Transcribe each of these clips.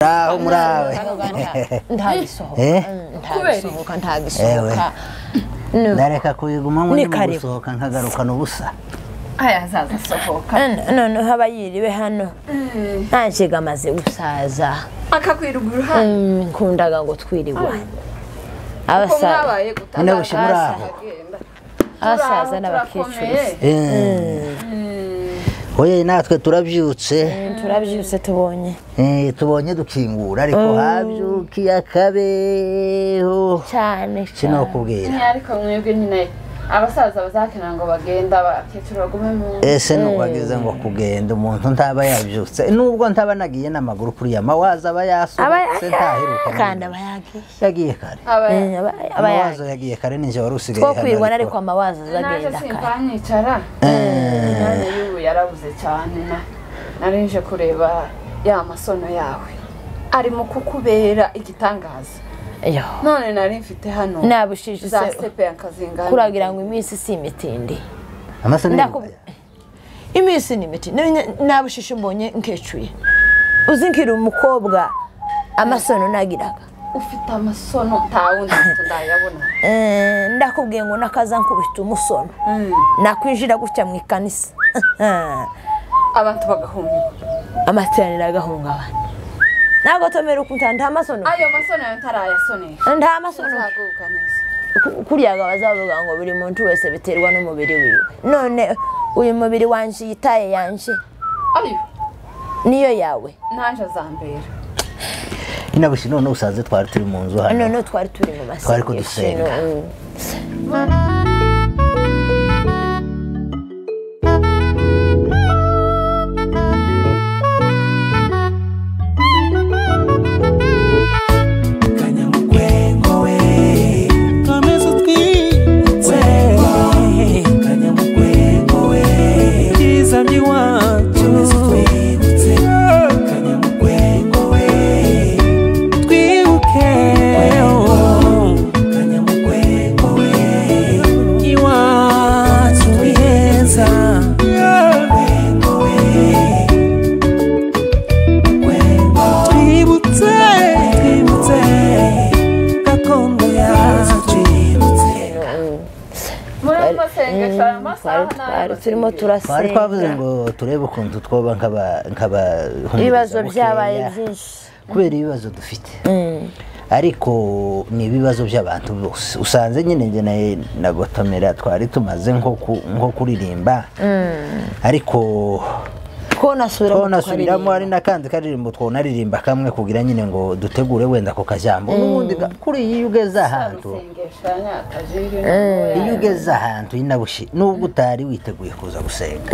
Muraho murawe. Ntagisohoka. Ntagisohoka ntagisohoka. Ndareka kuyigumamo gusohoka nkagarukana ubusa. Aya azaza sohoka. None haba yiriwe hano. Nanje gamaze gusaza. Akakwirugura hano. Nkundaga ngo twirigwa. Abasaza. Abasaza n'abakecuru. Oye natwe turabyutse. Turabyutse tubonye. Tubonye dukingura ariko habyukiye akabeho. Cyane. Sinokubwira. Ariko mwebwe nyine abasaza bazakena ngo bagenda abakecuru bagume mu. Ese nuwageze ngo kugenda umuntu ntaba yabyutse nubwo ntaba nagiye n'amaguru kuriya mawaza aba yasohotse ntaheruka kandi aba yagiye. Yagiye kare. Amawaza yagiye kare ninje wari usigaye hano. Twokwirwa ariko amawaza azagenda kare. Simpanyicara. None yubu yarabuze cyane na narinje kureba ya masono yawe. Ari mu kukubera igitangaza. None nari mfite hano nabushije za sepe akazingana kuragira ngo iminsi si imitindi iminsi ni imitindi nabushishe mbonye nkecuye uzinkira umukobwa amasono nagiraga ufite amasono ntawundi ndayabona ndakubwiye ngo nakaza nkubita umusono nakwinjira gutya mu ikanisa abantu bagahunga amateraniro agahungabana Nago tomera ukunta nta masono. Ayo masono yo ntarayasonera. Nta masono. Kuriyaga bazavuga ngo buri muntu wese biterwa n'umubiri wiwe. None uyu mubiri wanje yitaye yanje. Ayo. Niyo yawe. Nanje azambera. Inabushi none usaze twari turi mu nzu hano. None twari turi mu masengesho. Twari kudusenga. Turimo turasenga. Twari twavuze ngo turebe ukuntu twoba nk'aba ibibazo byabaye byinshi kubera ibibazo dufite. Ariko ni ibibazo by'abantu bose usanze nyine nge na Gotomera twari tumaze nko kuririmba ariko twonasubiramo ari nakandi karirimbo twonaririmba kamwe kugira nyine ngo dutegure wenda ko kajambo n'ubundi kuri iyo ugeze ahantu iyo ugeze ahantu inabushi nubwo utari witeguye kuza gusenga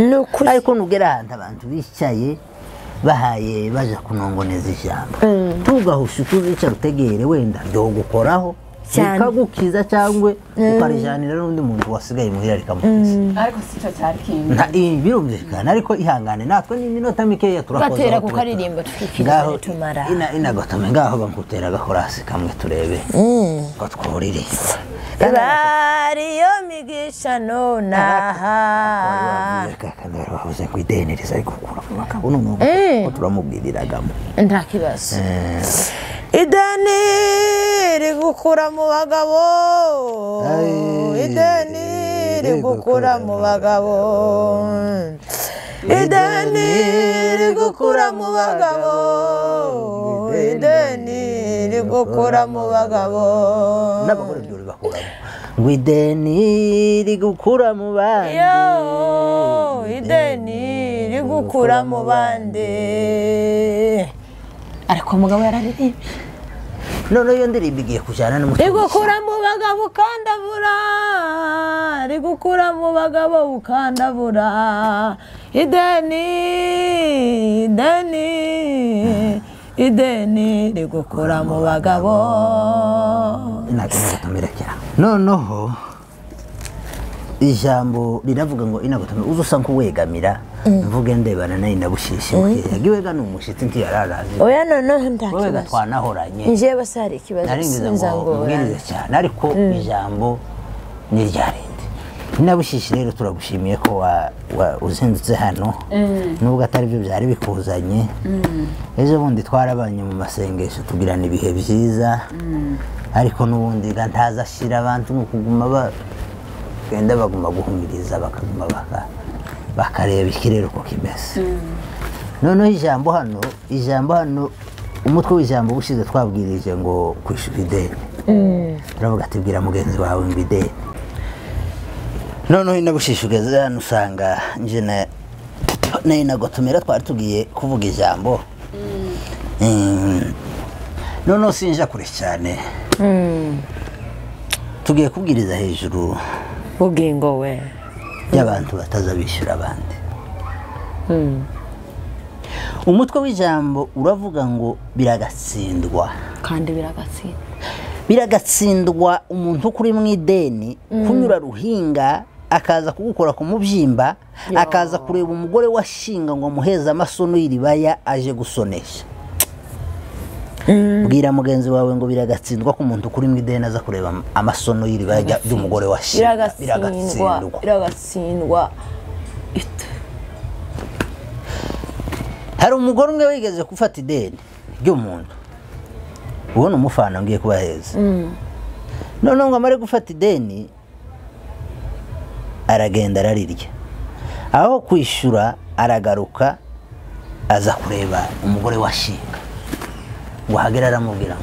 ariko nugera ahantu abantu bicaye bahaye baje kunongoneza ijambo tugahusha tuzicara utegere wenda byogukoraho bikagukiza cyangwa ukarijanira n'undi muntu wasigaye muhira rikamukiza ariko sico cyari kingi birumvikana ariko ihangane natwe ni iminota mikeya turakoza batera kukaririmba tukikiriza tumara ina gotome ngaho bankutera gakorasi kamwe turebe ko tworirimba bariyo migisha nonaha bavuze ngo ideneriza ariko gukura mu bagabo none turamubwiriragamo nta kibazo ideni rigukura mu bagabo ideni rigukura mu bagabo ideni rigukura mu bagabo ideni rigukura mu bagabo n'abagore byo ribakuramo ngo ideni rigukura mu bandi ideni rigukura mu bandi ariko mugabo yararirimbye none iyo ndirimbo igiye kujyana n'umutima rigukura mu bagabo ukandabura rigukura mu bagabo ukandabura ideni ideni ideni rigukura mu bagabo noneho ijambo riravuga ngo inagotomera uza nkuwegamira mvuge ndebana nayo ndabushishe yagiwega n'umushitsi ntiyararazi oya noneho nta kibazo twanahoranye njewe se hari ikibazo sinza ngo mbwirize cyane ariko ijambo ni ryarindi Nabushishi rero turagushimiye ko uzindutse hano nubwo atari byo byari bikuzanye. Ejo bundi twarabanye mu masengesho tugirana ibihe byiza, ariko n'ubundi ntazashira abantu ni ukuguma bagenda baguma guhumiriza bakaguma bakareba ikirere uko kimeze. Noneho ijambo hano umutwe w'ijambo ubushize twabwirije ngo kwishyura ideni. Turavuga ati bwira mugenzi wawe ngo ideni. Noneho inabushishe ugeze hano usanga nje na Inagotomera twari tugiye kuvuga ijambo. Noneho sinja kure cyane. Tugiye kubwiriza hejuru bugingo we y'abantu bataza bishyura abandi. Umutwe w'ijambo uravuga ngo biragatsindwa. Kandi biragatsindwa. Biragatsindwa umuntu kuri mu ideni kunyura ruhinga akaza kugukora ku mubyimba, akaza kureba umugore washinga ngo amuheze amasono y'iribaya aje gusonesha. Bwira mugenzi wawe ngo biragatsindwa ko umuntu kuri mu ideni aza kureba amasono y'iribaya y'umugore washinga. Biragatsindwa. Biragatsindwa. Hari umugore umwe wigeze gufata ideni ry'umuntu. Uwo ni umufana ngiye kubaheza. Noneho ngo amare gufata ideni aragenda ararirya. Aho kwishyura aragaruka aza kureba umugore washinga. Ngo ahagera aramubwira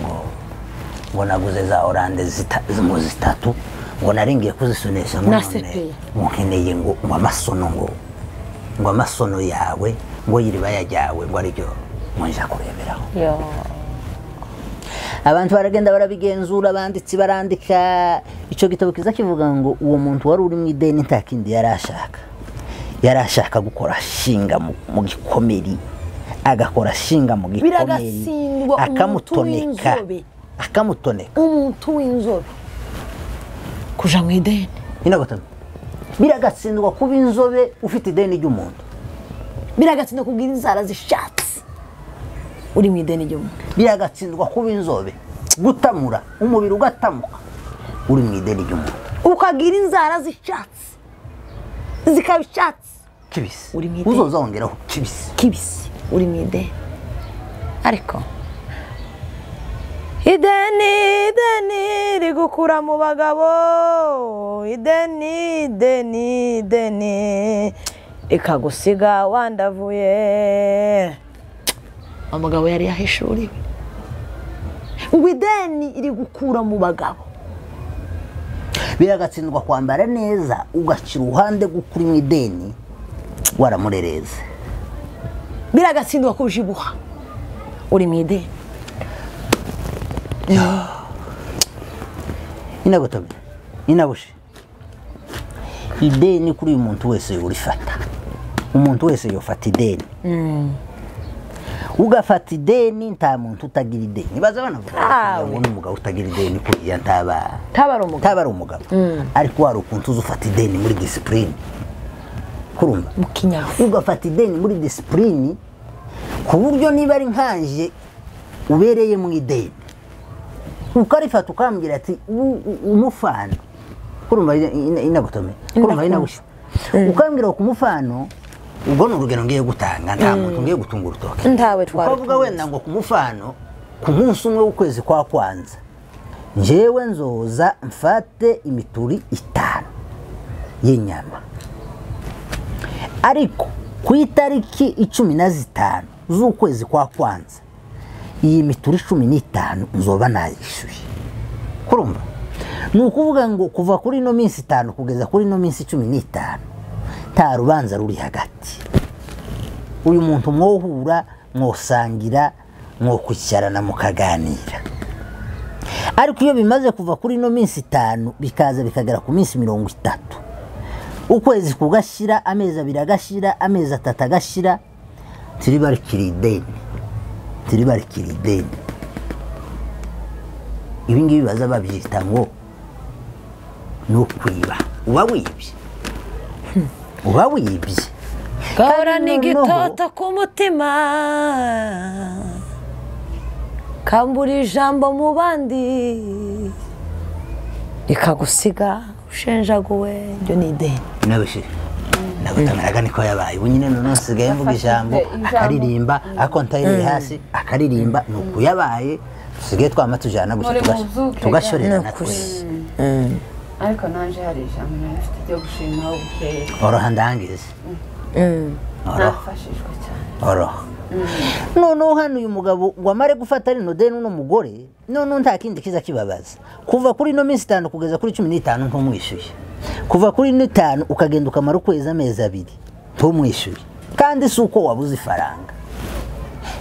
ngo naguze za oranje zitatu ngo naringiye kuzisonesha ngo none nkeneye ngo amasono ngo amasono yawe ngo yiribaya ryawe ngo aribyo nja kureberaho. Abantu baragenda barabigenzura, abanditsi barandika. Icyo gitabo kiza kivuga ngo uwo muntu wari uri mu ideni nta kindi yarashaka. Yarashaka gukora shinga mu gikomeri, agakora shinga mu gikomeri, akamutoneka, akamutoneka. Umuntu w'inzobe kuja mu ideni. Inagotana. Biragatsindwa kuba inzobe ufite ideni ry'umuntu. Biragatsindwa kugira inzara zishatse uri mu ideni ry'umuntu. Biragatsindwa kuba inzobe, gutamura umubiri ugatamuka uri mu ideni ry'umuntu. Ukagira inzara zishatse zikaba icyatsi kibisi, uri mu ideni. Uzoza wongeraho kibisi kibisi, uri mu ideni. Ariko ideni ideni rigukura mu bagabo, ideni ideni ideni ikagusiga wandavuye. Umugabo yari yahishuriwe ngo ideni iri gukura mu bagabo. Biragatsindwa kwambara neza ugacira uruhande gukuri mu ideni waramurereze. Biragatsindwa kujibuha uri mu ideni. Inagotobe inabushe ideni kuri uyu muntu wese urifata. Umuntu wese yofata ideni. Ugafata ideni nta muntu utagira ideni. Baza banavuga ngo n'umugabo utagira ideni kuriya ntaba ari umugabo. Ariko wari ukuntu uzufata ideni muri discipline. Kurumva? Ugafata ideni muri discipline ku buryo niba ari nkanje ubereye mu ideni ukarifata ukambwira ati umufano. Kurumva inagotome. Kurumva inagusha. Ukambwira ku mufano. Ubwo ni urugero ngiye gutanga, nta muntu ngiye gutunga urutoki. Ntawe twari. Ukavuga wenda ngo ku mufano ku munsi umwe w'ukwezi kwa kwanza njyewe nzoza mfate imituri 5 y'inyama. Ariko ku itariki 15 z'ukwezi kwa kwanza iyi mituri 15 nzoba nayishyuye. Kurumva? Ni ukuvuga ngo kuva kuri ino minsi 5 kugeza kuri ino minsi 15 nta rubanza ruri hagati. Uyu muntu mwohura, mwosangira, mwokwicarana mukaganira. Ariko iyo bimaze kuva kuri ino minsi 5 bikaza bikagera ku minsi 30, ukwezi kugashira, amezi 2 agashira, amezi 3 agashira, tiribarikira ideni. Tiribarikira ideni. Ibi ngibi baza babyita ngo no kwiba. Uba wibye. Uba wibye. Gahora n'igitoto ku mutima, kambura ijambo mu bandi, rikagusiga Ushenjaguwe ibyo ni ideni. Nabushi nagutamiraga niko yabaye. Ubu nyine none nsigaye mvuga ijambo akaririmba, ariko ntayiri hasi akaririmba nuko yabaye. Tusigaye twama tujana gusa tugashorera natwe. Ariko nanje hari ijambo nafite ryo gushima ubukeye. Oroha ndangize. Nafashijwe cyane. Oroha. Noneho hano uyu mugabo ngo amare gufata rino deni uno mugore, noneho nta kindi kiza kibabaza. Kuva kuri ino minsi 5 kugeza kuri 15 ntumwishyuye. Kuva kuri ino 5 ukagenda ukamara ukwezi amezi 2 ntumwishyuye. Kandi si uko wabuze ifaranga.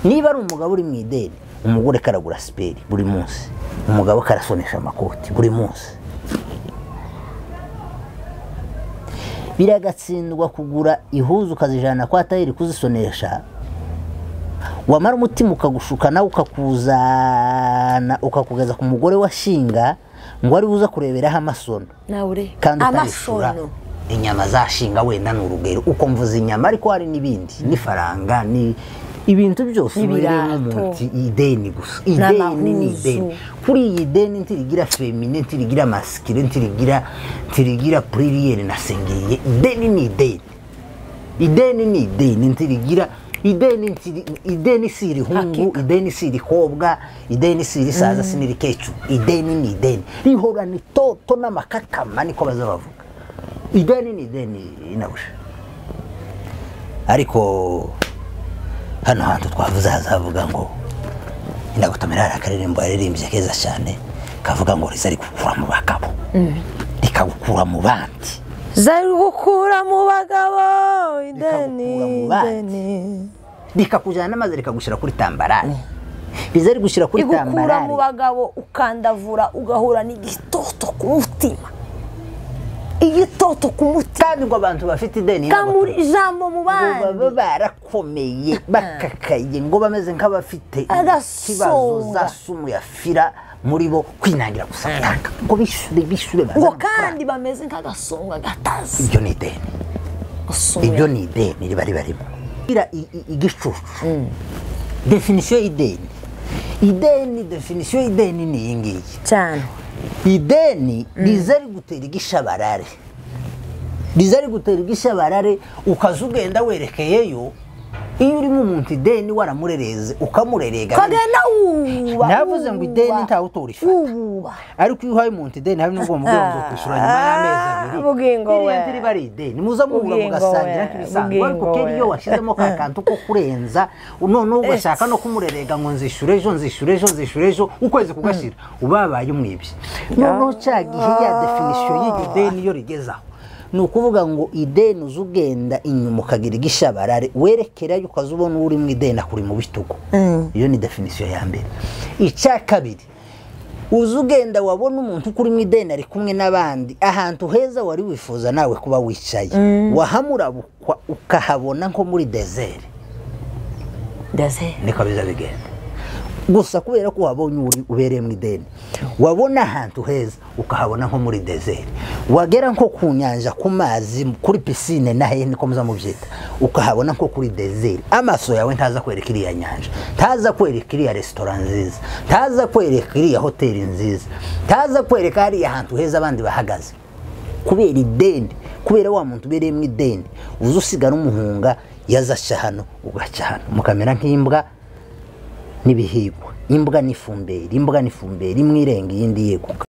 Niba ari umugabo uri mu ideni, umugore karagura siperi buri munsi. Umugabo karasonesha amakoti buri munsi. Biragatsindwa kugura ihuzu ukazijana kwa tayeri kuzisonesha. Wamara umutima ukagushuka nawe ukakuzana ukakugeza ku mugore wa shinga ngo ari buza kureberaho amasono. Kandi utarishura inyama za shinga wenda ni urugero uko mvuze inyama, ariko hari n'ibindi n'ifaranga ni ibintu byose n'ibirato ideni gusa. Ideni ni ideni. Kuri iyi deni ntirigira femine, ntirigira masculine, ntirigira pluriel na singulier. Ideni ni ideni. Ideni ni ideni, ntirigira ideni, ideni si irihungu, ideni si irikobwa, ideni si irisaza, si n'irikecu. Ideni ni ideni. Rihora ni toto n'amakakama niko bazabavuga. Ideni ni ideni inabusha. Ariko hano hantu twavuze hazavuga ngo indagutamira hari akaririmbo yaririmbye keza cyane kavuga ngo riza rikukura mu bagabo, rikagukura mu bandi, zari gukura mu bagabo ideni, ideni rikakujyana maze rikagushyira kuri tambarare. Riza rigushyira kuri tambarare, igukura mu bagabo ukandavura ugahura n'igitoto ku mutima. Igitoto ku mutima. Kandi ngo abantu bafite ideni kamuri ijambo mu bandi baba barakomeye bakakaye ngo bameze nk'abafite ikibazo za sumu ya fira muri bo kwinangira gusa gutanga ngo bishure ngo kandi bameze nk'agasonga gatazi. Ibyo ni ideni. Ibyo ni ideni riba ribarimo. Igicucu. Definition y'ideni. Ideni, definition y'ideni ni iyi ngiyi. Cyane. Ideni riza rigutera igishabarare. Riza rigutera igishabarare ukaza ugenda werekeyeyo. Iyo urimo umuntu ideni waramurereze ukamurerega. Kagenda uba. Navuze ngo ideni ntawe utorifata. Ariko iyo uhaye umuntu ideni hari nubwo mubwira ngo kwishura nyuma y'amezi 2. Bugingo we. Iri bari ideni muza muhura mugasangira nk'ibisanzwe, ariko kera iyo washizemo ka kantu ko kurenza none ugashaka no kumurerega ngo nzishure ejo nzishure ejo nzishure ejo ukwezi kugashira ubabaye umwibye. Noneho cya gihe ya definition y'ideni yo rigezaho ni ukuvuga ngo ideni uzugenda inyuma ukagira igishabarare werekerayo ukaza ubona uri mu ideni akuri mu bitugu. Iyo ni definition ya mbere. Icya kabiri, uzugenda wabona umuntu kuri mu ideni ari kumwe n'abandi ahantu heza wari wifuza nawe kuba wicaye, wahamurabukwa ukahabona nko muri desert. Desert niko biza bigenda. Gusa kubera ko wabonye uri ubereye mu ideni, wabona ahantu heza ukahabona nko muri desert, wagera nko ku nyanja ku mazi kuri piscine nahe niko muza mubyita, ukahabona nko kuri desert. Amaso yawe ntaza kwereka iriya nyanja, ntaza kwereka iriya restaurant nziza, ntaza kwereka iriya hoteli nziza, ntaza kwereka hariya ahantu heza abandi bahagaze. Kubera ideni, kubera wa muntu ubereye mu ideni, uzusigara umuhunga yazaca hano ugaca hano mukamera nk'imbwa n'ibihigwa. Imbwa n'ifumberi, imbwa n'ifumberi, imwe irenga iyindi yeguka.